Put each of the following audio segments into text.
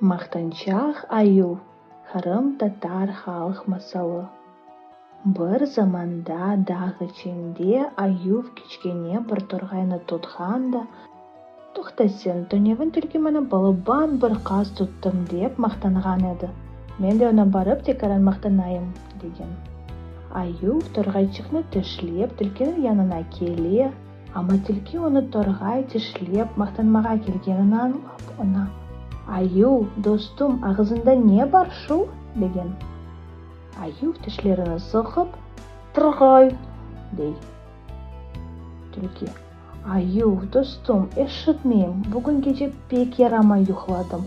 Maqtançaq ayuv, qırımtatar halq masalı. Bir zamanda dağ içinde ayuv kiçkene bir torğaynı tutqan da, Toqta sen, tünevin tilki maña balaban bir qaz tuttım, dep maqtanğan edi, men de oña barıp tekaran maqtanayım, degen. Ayuv torğayçıqnı tişlep tilkiniñ yanına kele, Amma tilki onı torğay tişlep maqtanmağa kelgenini añlap, oña, Ayuv, dostum, ağızıñda ne bar şu? degen. Ayuv tişlerini sıqıp, Torğay! dey. Tilki, Ayuv, dostum, eşitmeyim, bugün gece pek yaramay yuqladım,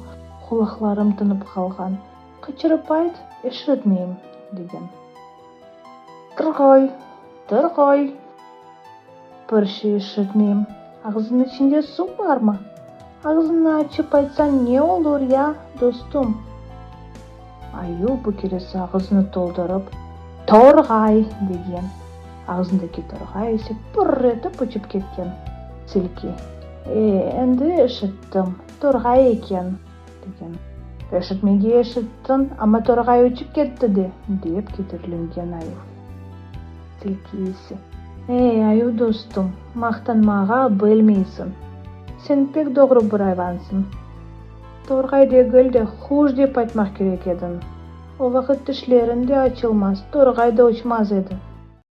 qulaqlarım tınıp qalğan, qıçırıp ayt, eşitmeyim, degen. Torğay! Torğay! Bir şey eşitmeyim. Ağzıñnıñ içinde suv barmı? Ağzıñnı açıp aytsañ ne olur ya, dostum? Ayuv bu keresi ağzını toldurıp, Torğay! degen. Ağzındaki torğay ise pırr etip uçıp ketken. Tilki, E, endi eşittim, torğay eken, degen. Eşitmege eşittiñ, amma torğay uçıp ketti de, dep kederlengen ayuv. Tilki ise, Ey, ayuv dostum, maqtanmağa bilmeysiñ. Sen pek doğru bir ayvansıñ. Torğay degil de, quş dep aytmaq kerek ediñ. O vaqıt tişleriñ de açılmaz, torğay da uçmaz edi.